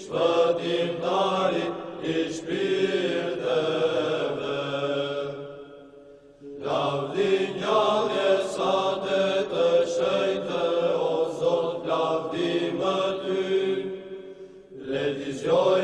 Shpëtimtari i shpirteve. Lavdi ngjalljes sate të shenjtë, o Zot, lavdi më ty. Le t'i zgjojë.